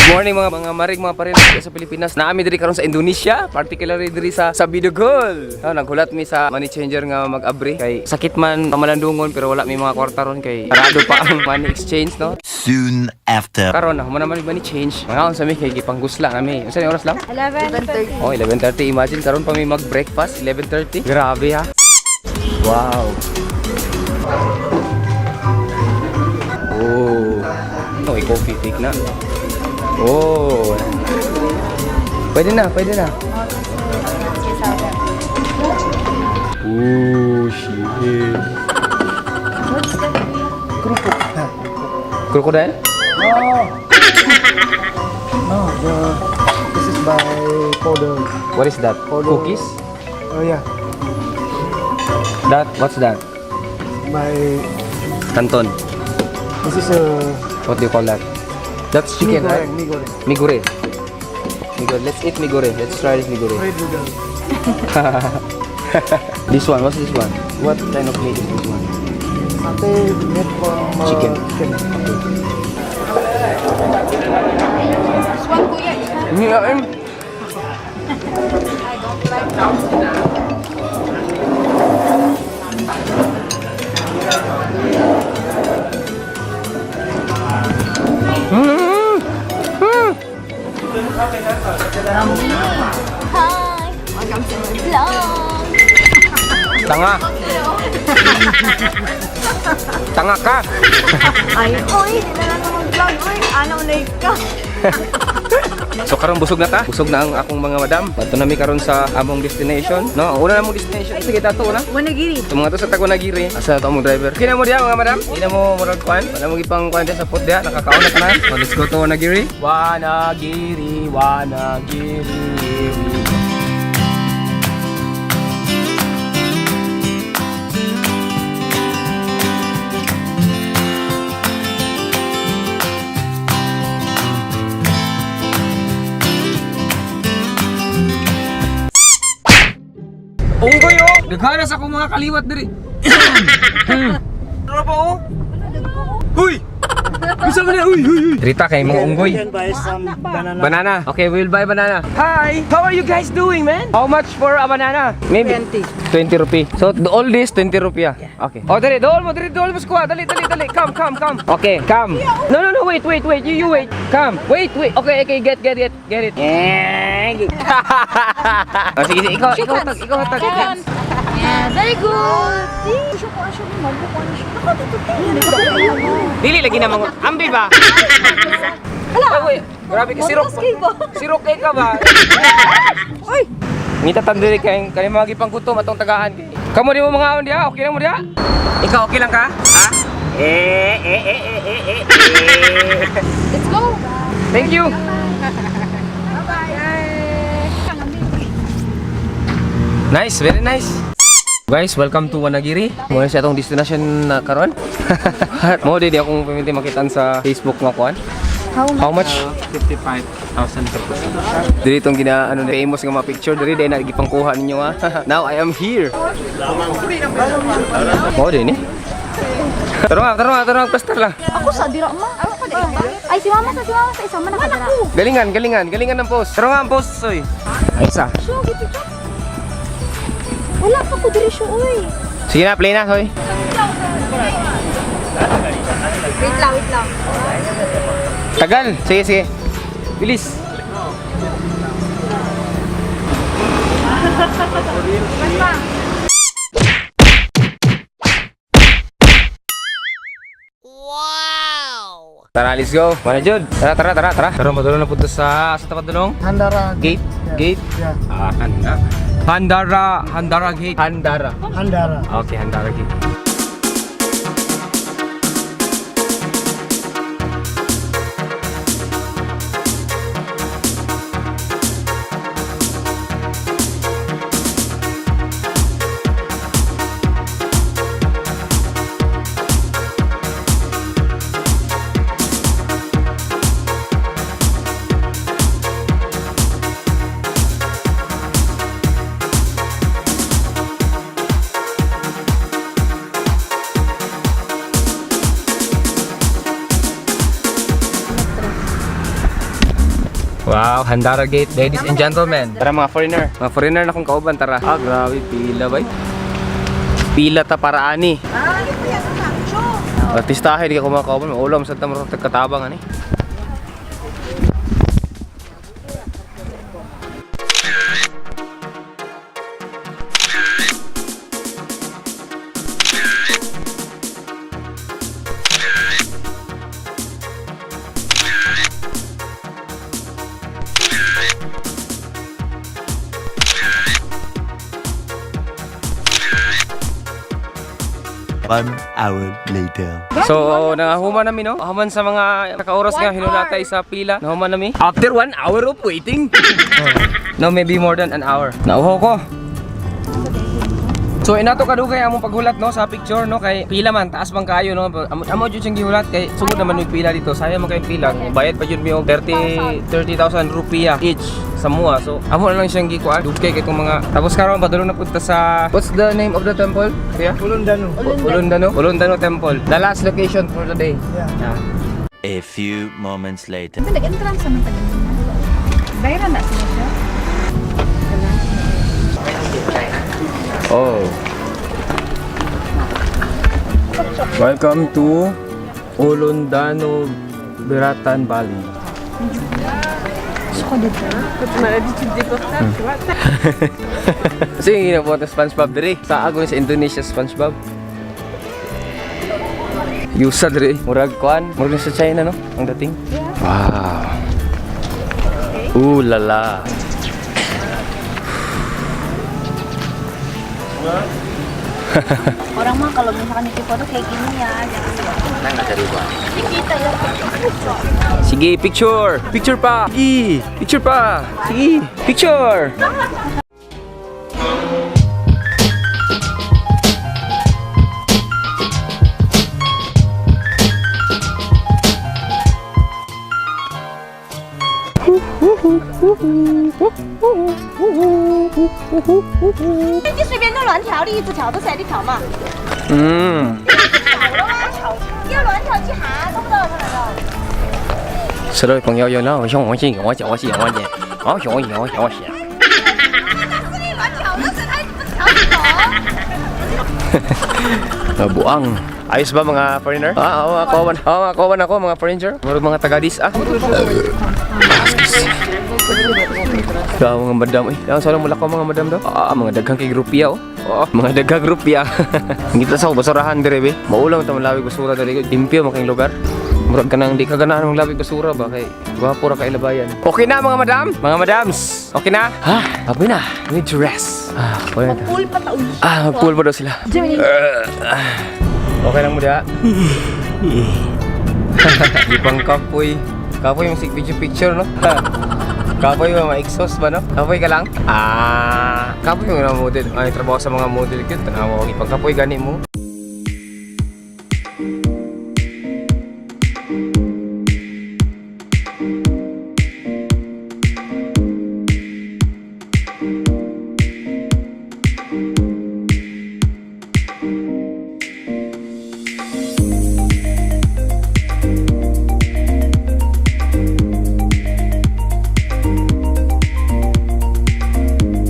Good morning, mga marig, mga parin sa Pilipinas. Naa mi diri karon sa Indonesia, particularly diri sa Bidugol. Oh, naghulat mi sa money changer nga mag-abri kay sakit man pamalandungon, pero wala mi mga kwarta ron kay sarado pa ang money exchange, no. Soon after. Karon na human naman yung money change. Mga sa mi kay gipanggusla nami. Unsa ni oras lang? 11:30. Oh, 11:30. Imagine, karon pa mi mag-breakfast, 11:30. Grabe ha. Wow. Oh. Oh, coffee take na. Oh. Pwede na, pwede na. Oh, shit. What's that? Crocodile? No. No, this is by powder. What is that? Powder. Cookies? Oh yeah, That, what's that? By Canton. This is a What do you call that? That's chicken, mi right? goreng, mi goreng. Mi goreng. Mi goreng. Let's eat mi goreng. Let's try this mi goreng. Fried noodle. This one, what's this one? What kind of meat is this one? Satay made from Chicken. Chicken. This one, kuya. Yeah. I don't like. Hi! Welcome to my vlog! Tanga. Tanga ka. Ay, oy! Di na lang mag-vlog, oy! Ano, like ka? So karon busog na ta. Busog na ang akong mga madam. Adto na mi karon sa among destination. No, una na among destination. Sige, tato una. Wanagiri. Ito mga to sa Tagonagiri. Asa na to among driver? Okay na mo diha, mga madam? Hindi na mo murag kuan. Wala mo gipang kuan diha sa pot diha. Nakakaon na tanan. So let's go to Wanagiri. Wanagiri, Wanagiri. Unggoy oh! Naghanas ako mga kaliwat diri. Ano pa oh? Huy! Bisa man na? Uy, uy, uy! Rita kay mga unggoy. Can buy some banana. Banana. Okay, we'll buy banana. Hi! How are you guys doing, man? How much for a banana? Maybe 20. 20 rupee. So, all this 20 rupiah. Okay. Oh, dali, dool mo, dali, dool mo skuha. Dali, dali, dali. Come, come, come. Okay, come. No, wait, wait, wait. You wait. Come. Wait, wait. Okay, get, get, get, get it. Oh, sige, sige, ikaw, ikaw, hatag, ikaw, hatag. Yeah, very good! Dili lagi na mga ambi ba? Hala. Ay, grabe ka sirok. Sirok kay ka ba? Uy! Ngita tandiri kay kay mga gipanggutom atong tagaan kay. Kamo di mo mga aon diha, okay lang mo diha? Ikaw okay lang ka? Ha? Eh eh eh eh eh eh. Eh. Let's go! Thank you. Bye-bye! Nice, very nice. Guys, welcome to Wanagiri. Mao na siya atong destination na karon. Mo di akong paminti makitaan sa Facebook nga kuan. How How much? 55,000 per person. Diri itong gina ano famous nga mga picture diri dahil nagipangkuha ninyo ha. Now I am here. Mo din ni. Tara nga, tara nga, tara nga, plaster lang. Ako sa dira ma. Ay, si mama sa isa man nakadira. Galingan, galingan, galingan ng post. Tara nga ang post, soy. Ay, isa. Siya, gipicture. Wala pa ko diri siya, uy. Sige na, play na, soy. Wait lang, wait lang. Tagal. Sige, sige. Bilis. Basta. Tara, let's go. Mana Jud? Tara, tara, tara, tara. Tara, madulong na punta sa tapat dulong. Handara. Gate, gate. Yeah, Ah, Handa. Handara, Handara Gate. Handara. Handara. Okay, Handara Gate. Wow, Handara Gate, ladies and gentlemen. Tara mga foreigner. Mga foreigner na kong kauban, tara. Ah, grabe, pila bay. Pila ta para ani. Ah, ano po yan sa Sancho? Artistahe, di ka kumakauban. Maulam sa tamro katabang ani. One hour later. So, nangahuman nami, no? Human sa mga kakaoras nga hinulatay sa pila. Nahuman nami. After 1 hour of waiting. No, maybe more than an hour. Nauho ko. So inato kadugay among paghulat, no, sa picture, no, kay pila man taas man kayo, no. Amo amo jud siyang gihulat kay sugod naman mig pila dito. Sayang man kay pila. Bayad pa jud mi og 30 30,000 rupiah each sa mua. So amo na lang siyang gikuan. Dugay kay itong mga tapos karon padulong na punta sa, what's the name of the temple? Kuya? Ulundanu. Ulundano. Ulundano Temple. The last location for the day. Yeah. Yeah. A few moments later. Nag-entrance naman pa din. Bayran na sila siya. Oh. Welcome to Ulundanu Beratan, Bali. Sige, ginabuhat ng SpongeBob diri. Sa ako sa Indonesia SpongeBob. Yusa diri, murag kuan, murag sa China, no? Ang dating. Wow. Ooh la la. Orang mah kalau misalkan di foto kayak gini ya, jangan Kita ya. Sige, picture. Picture pa. Sige, picture pa. Sige, picture. 你随便都乱跳，你一直跳都噻，你跳嘛。 跳了吗？你要乱跳几下，懂不懂？他那个。 吃了朋友有那我想我想我想我想我想我想我想我想我想。但是你乱跳都是他一直跳不动。 Nabuang. Ayos ba mga foreigner? Ah, oo, mga kawan. Oo, mga kawan ako, mga foreigner. Murag mga tagadis, ah. Daw mga madam eh. Daw sa mula ko mga madam daw. Ah, mga daghang kay rupiah oh. Oo, mga daghang rupiah. Ngita sa basurahan dire be. Maulang ta malawig basura dire. Limpyo man kayong lugar. Murag ka nang di ka ganahan ng labig basura ba kay gwapo ra kay labayan. Okay na mga madam? Mga madams. Okay na? Ha? Apoy na. We need to rest. Ah, okay na. Pool pa taon. Ah, mag-pool pa daw sila. Okay lang mo da? Di pang kapoy. Kapoy mo sig video picture, no? Kapoy mo ma-exhaust ba, no? Kapoy ka lang? Ah, kapoy mo na model. Ay, trabaho sa mga model cute. Tanawa ko ipang kapoy gani mo.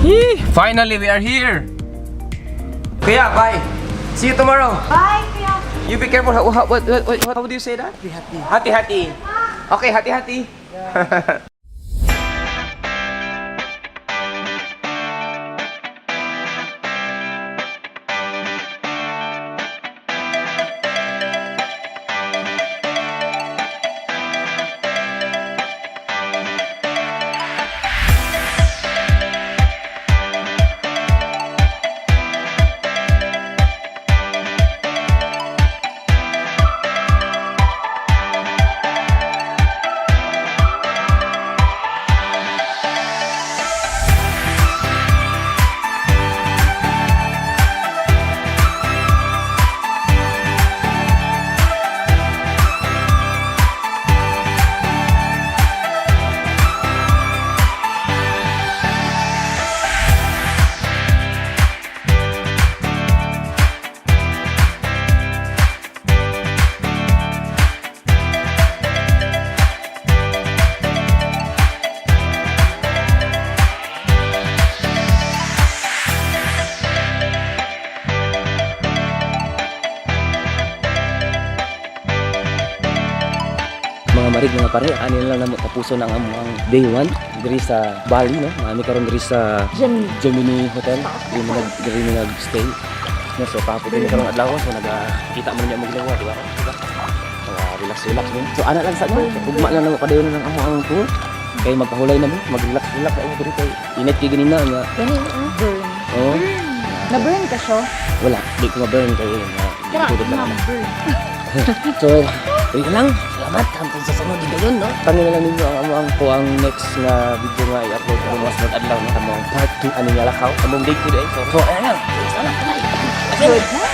Yee! Finally, we are here. Kuya, bye. See you tomorrow. Bye, kuya. You be careful. How do you say that? Hati-hati. Hati-hati. Okay, hati-hati. Mga pare, ani lang namo tapuson ang among day 1 diri sa Bali, no? Naa mi karon diri sa Gemini. Gemini Hotel. Diri mo nag-stay. No, so kahapon din karong adlaw, so nagakita man niya mo ginawa, di ba? Diba? Mga relax relax din. So ana lang sa no, ugma lang namo padayon ng amo ang tour. Kay magpahulay na mo, mag-relax relax ako diri kay init kay ganina nga. Gani, burn. Oh, Na-burn ka siya? Wala, di ko ma-burn kay nga Kara, gitudod lang. na-burn. So, yun lang. Salamat. Hanggang sa sunod din yun, no? Tangin na lang ninyo ang among ko ang next nga video nga i-upload ko mas mag adlaw, no? Among part 2 ani nga lakaw. Among day 2 day. So, ayun lang. Salamat. Good.